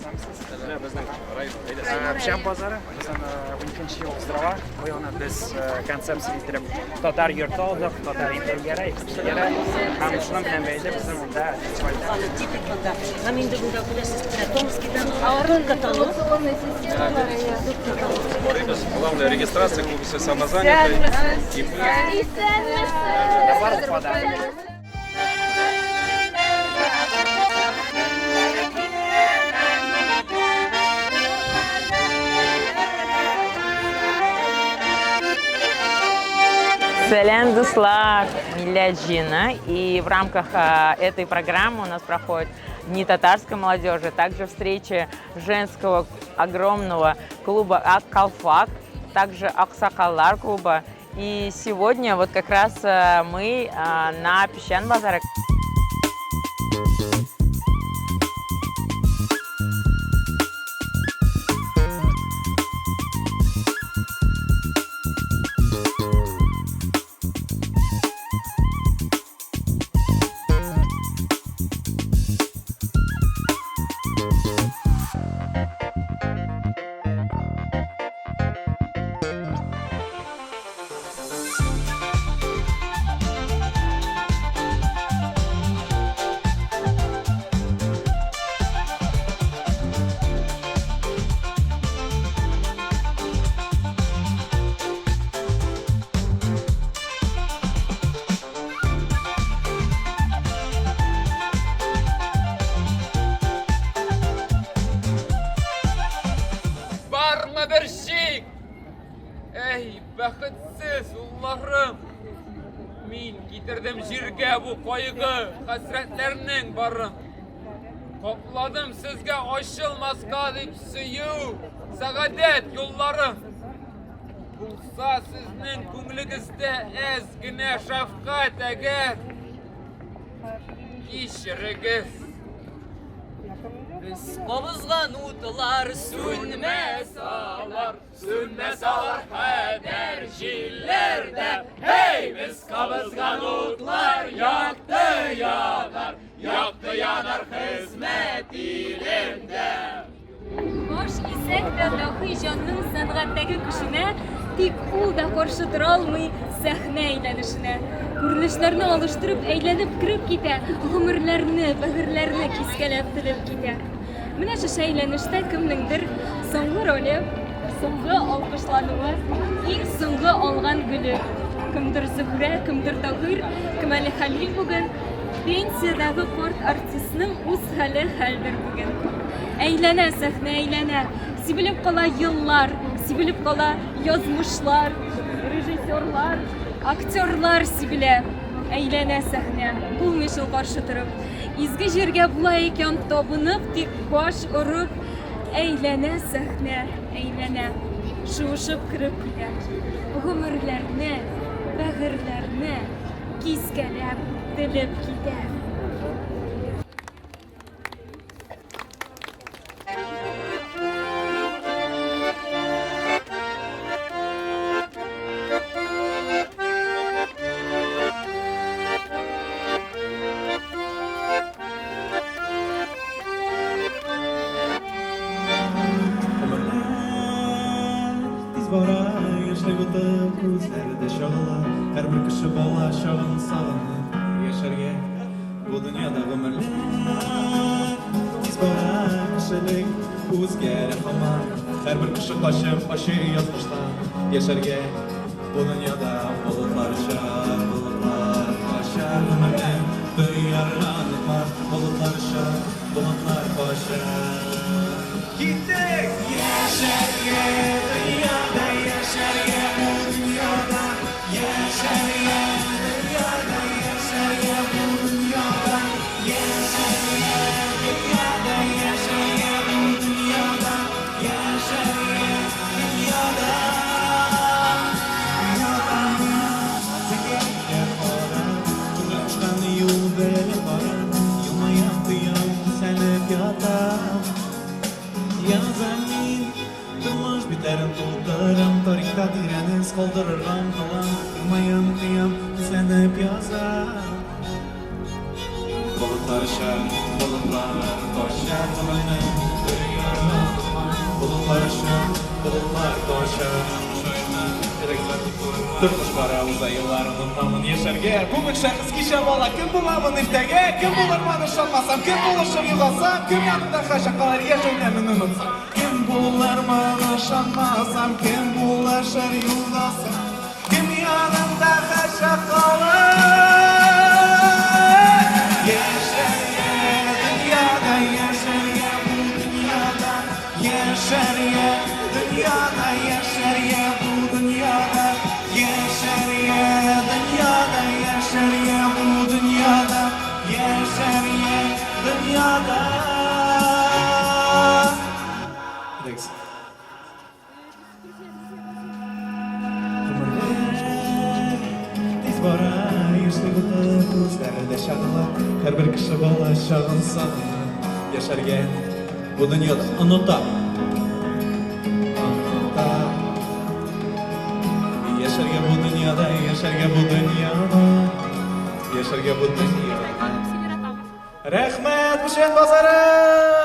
Менә безнең район әйдә. Печән базары безнең 12 ел уздырыла. Быел аны без концепция иттереп татар йорты алдык, татар интерьеры, экстерьеры һәм шуның белән бәйле безнең монда фестивальдә. Типик монда. Һәм инде монда күрәсез, менә Томскидан каталог. Барыйбыз. Главное регистрация, күбесе самозанятый. И мы Бар Уфада. Сәлам, дуслар! Милләт җыены. И в рамках этой программы у нас проходит Дни татарской молодежи, также встречи женского огромного клуба Ак Калфак, также Аксакаллар клуба. И сегодня вот как раз мы на Песчан базаре. Бармы бер шик? Әй, бәхетсез улларым! Мин китердем җиргә бу кайгы, хәсрәтләрнең барын. Капладым сезгә ачылмаска дип сөю, сәгадәт юлларын. Булса сезнең күңелегездә әз генә шәфкать әгәр, кичерегез. Без кабызган утлар сүнмәс алар, Сүнмәс алар хәтәр җилләрдә. Һей, без кабызган утлар якты янар, якты янар хезмәт илендә. Баш исәк тә даһи җанның сәнгатьтәге көченә, тик ул да каршы тора алмый сәхнә әйләнешенә. Күренешләрне алыштырып әйләнеп кереп китә, гомерләрне, бәгырьләрне кискәләп телеп китә. Менә шушы әйләнештә кемнеңдер соңгы роле, соңгы алкышлануы, иң соңгы алган гөле. Кемдер Зөһрә, кемдер Таһир, кем әле Хәлил бүген. Пенсиядәге карт артистның үз хәле хәлдер бүген. Әйләнә сәхнә, әйләнә. Сибелеп кала еллар, сибелеп кала язмышлар, режиссерлар, актерлар сибелә. Әйләнә сәхнә, булмый шул каршы торып. Изге җиргә була икән табынып, тик баш орып, әйләнә сәхнә, әйләнә. Шуышып кереп китә. Гомерләрне, бәгырьләрне кискәләп, телеп китә. Тиз бара, яшьлек уты күзләрдә чагыла. Һәрбер кеше бала чагын сагынып яшәргә. Бу дөньяда гомерләр тиз бара, кешелек үзгәрә һаман. Һәрбер кеше качып ачы язмыштан яшәргә. Бу дөньяда болытлар оча, болытлар кача, гомерне тоярга онытма. Болытлар оча, болытлар кача. Киттек! Яшәргә дөньяда, яшәргә бу дөньяда, яшәргә дөньяда, яшәргә бу дөньяда, яшәргә дөньяда, яшәргә бу дөньяда, яшәргә дөньяда. Зәңгәр кара, күңел кушкан юл белән барам, елмаям, тоям, сәнеп ятам. Язам мин, тормыш битләрен тутырам, тарихта тирән эз калдырырга омтылам, елмаям, тоям, эзләнеп язам. Болытлар оча, болытлар кача, гомернең бер Яна болытлар оча, болытлар кача. Тормыш бара, уза еллар, онытмамын яшәргә. Бүген шәхес, кичә бала, кем буламын иртәгә? Кем булырмын ышанмасам, кем булышыр югалсам, кем янымда һәрчак калыр яшәү тәмен онытсам? Кем булырмын ышанмасам, кем булышыр югалсам, кем янымда һәрчак калыр? Яшәргә дөньяда, яшәргә бу дөньяда, яшәргә дөньяда, яшәргә бу дөньяда, яшәргә дөньяда, яшәргә бу дөньяда, яшәргә дөньяда. Рекс. Гомерләр тиз бара, яшьлек уты күзләрдә чагыла, һәрбер кеше бала чагын сагына. Яшәргә бу дөньяда оныта. Оныта. Яшәргә бу дөньяда, яшәргә бу дөньяда, яшәргә бу дөньяда. Рәхмәт, Печән базары!